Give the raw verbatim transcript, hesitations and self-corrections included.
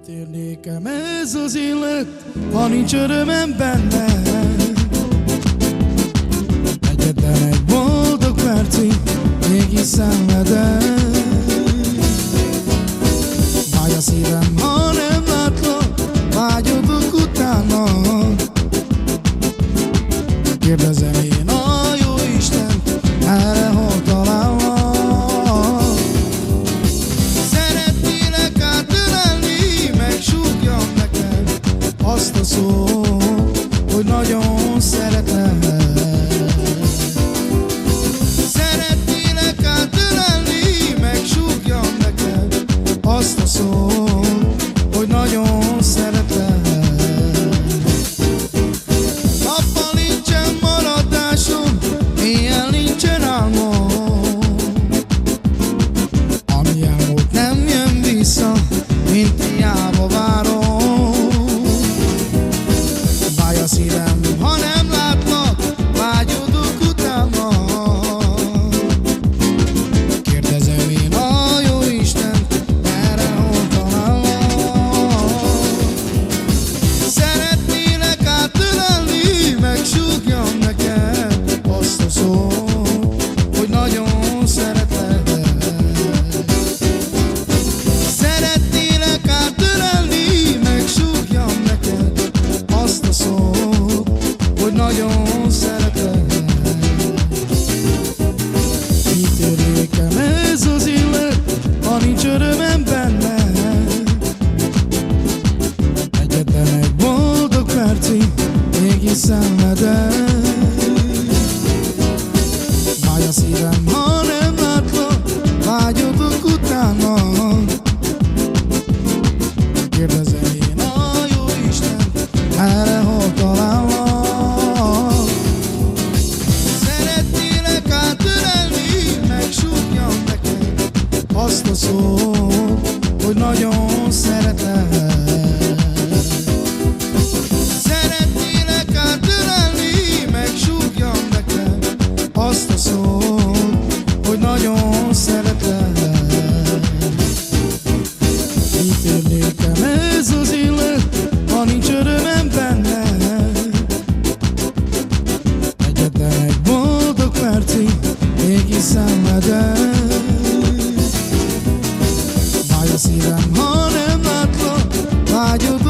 Mit ér nékem ez az élet, ha nincs örömöm benne? Egyetlen egy boldog percig mégis szenvedek. Fáj a szívem, ha nem látlak, vágyódok utána. Kérdezem én a jó Istent, merre, hol talállak? Szeretnélek átölelni, megsúgjam neked azt a szót, hogy nagyon szeretlek. Szeretnélek átölelni, megsúgjam neked azt a szót, hogy nagyon szeretlek. Nappal nincsen maradásom, éjjel nincsen álmom. Ami elmúlt, nem jön vissza, mint hiába várom. Fáj a szívem, ha nem látlak, vágyódok utána. Kérdezem én a jó Istent, merre, hol talállak? Szeretnélek átölelni, megsúgjam neked azt a szót, hogy nagyon szeretlek. Szeretnélek átölelni, megsúgjam neked azt a szót, hogy nagyon szeretlek. Mit ér nékem ez az élet, ha nincs örömöm benne? Egyetlen egy boldog percig mégis szenvedek. Fáj a szívem, ha nem látlak, vágyódok utána. Kérdezem én a jó Istent, merre, hol talállak? Szeretnélek átölelni, megsúgjam neked azt a szót, hogy nagyon szeretlek. Szeretnélek átölelni, megsúgjam neked azt a szót, hogy nagyon szeretlek. Mit ér nékem ez az élet, ha nincs örömöm benne? Egyetlen egy boldog percig mégis szenvedek. Fáj a szívem, ha nem látlak, vágyódok